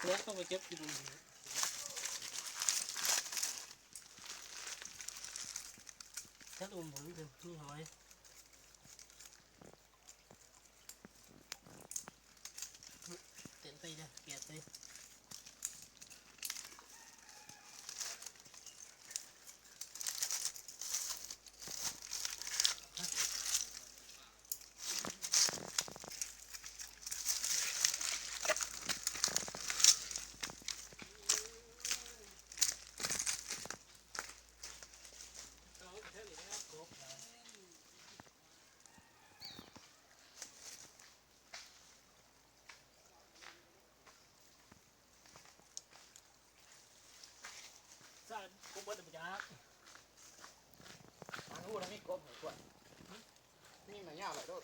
ແລ້ວຕ້ອງໄປເກັບຢູ່ ຈັກອຸມບໍ່ມີຫອຍ. ເຕັ້ນໄປເດີ ແກະໄປ. ສານ ກົບເບິດແລ້ວບໍ່ຈັກ ມັນຮູ້ນະ ມີກົບໃຫ້ກວດ ມີມາຍາວໄວ້ໂລດ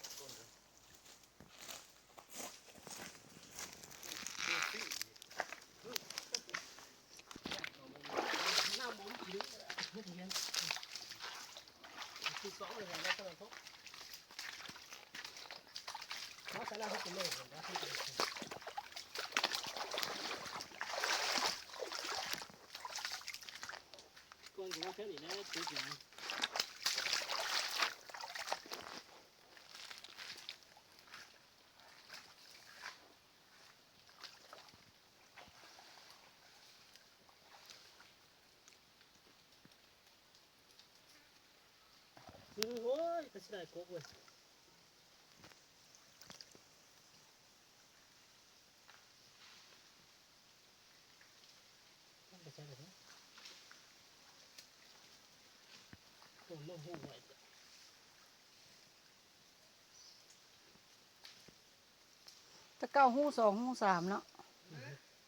ນ້ຳບໍ່ມີກິນ ເຮັດຫຍັງ ຄືສອງເລີຍ ແລ້ວກໍ ມາສາລາເຮັດເລີຍ ກ່ອນຊິມາເທື່ອນີ້ແຫຼະ ຕິດຫຍັງ. ໂອ້ຍ ກໍຊິໄດ້ກົບເວີຍ ມັນໄປໃສລະ ໂອ້ຍ ມັນຮູ້ໄວ. ແຕ່ເກົ່າຮູ້ສອງຮູ້ສາມເນາະ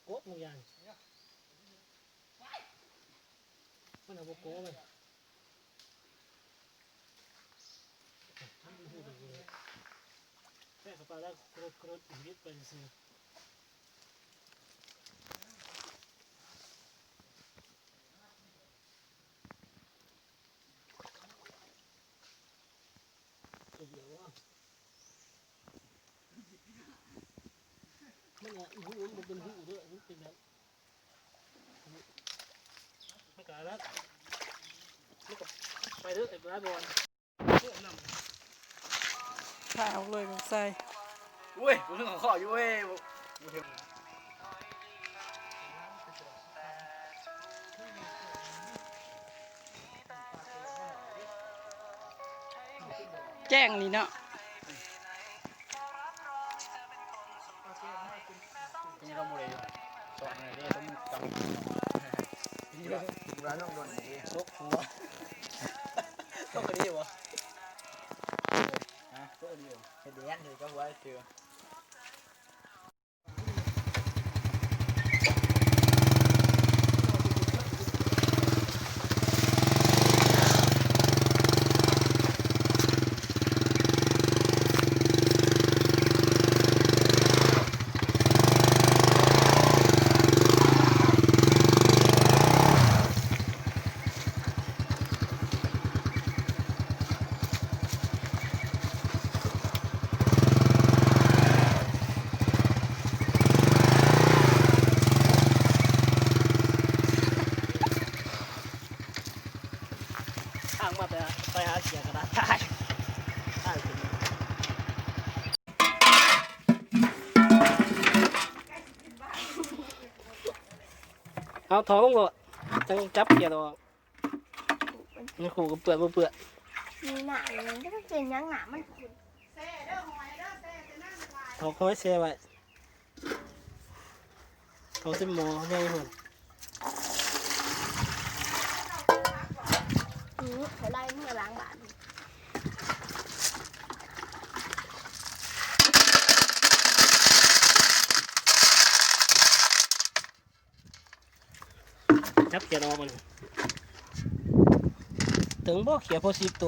ກົບໝົດຢ່າງ ມັນເອົາບໍ່ກົບເວີຍ ແຕ່ເຂົ້າໄປແລ້ວ ກຣຶດໆ ວິດໄປຊື່. ຕົວດຽວວະ ມັນອະ ຮູ ມັນບໍ່ເປັນຮູເດີ ມັນເປັນແບບ ມັນກະນັ້ນ ມັນກະໄປເດີ ໄປຫຼາຍບ່ອນ. ຖ່າຍອອກເລີຍ ໃສ່ ໂອ້ຍ ບໍ່ເຖິງເຂົ້າຂໍ້ຢູ່ເວີຍ ບໍ່ ບໍ່ເຖິງ. ແຈ້ງນີ້ເນາະ ນີ້ເຮົາບໍ່ໄດ້ສອນໃຫ້ເດ້ ຕ້ອງຈຳ ເວລານ້ອງໂດນນີ້ ຕົກຫົວ ຕົກກະດີບໍ່? ຮະ? ຕົກກະດີບໍ່? ເຮັດແດນເຮັດກັບຫົວເທື່ອ. ທາງມາແຕ່ໄປຫາເສຍກະດາດ ເອົາຖອກລົງໂລດ ຈັ່ງຈັບເກຍອອກ ມັນຄູ່ກັບເປື້ອນບໍ່ເປື້ອນ ນີ້ໜ້າມັນເປັນຫຍັງ ໜ້າມັນຂຸ້ນ ຖອກຫອຍແຊ່ໄວ້. ເອົາໃສ່ໝໍ້ໃຫຍ່ພຸ້ນ ອື ຂ້ອຍໄລ່ເມືອລ້າງບາດນີ້ ຈັບຂຽດອອກມັນ ເຖິງບໍ່ຂຽດພໍສິບໂຕ.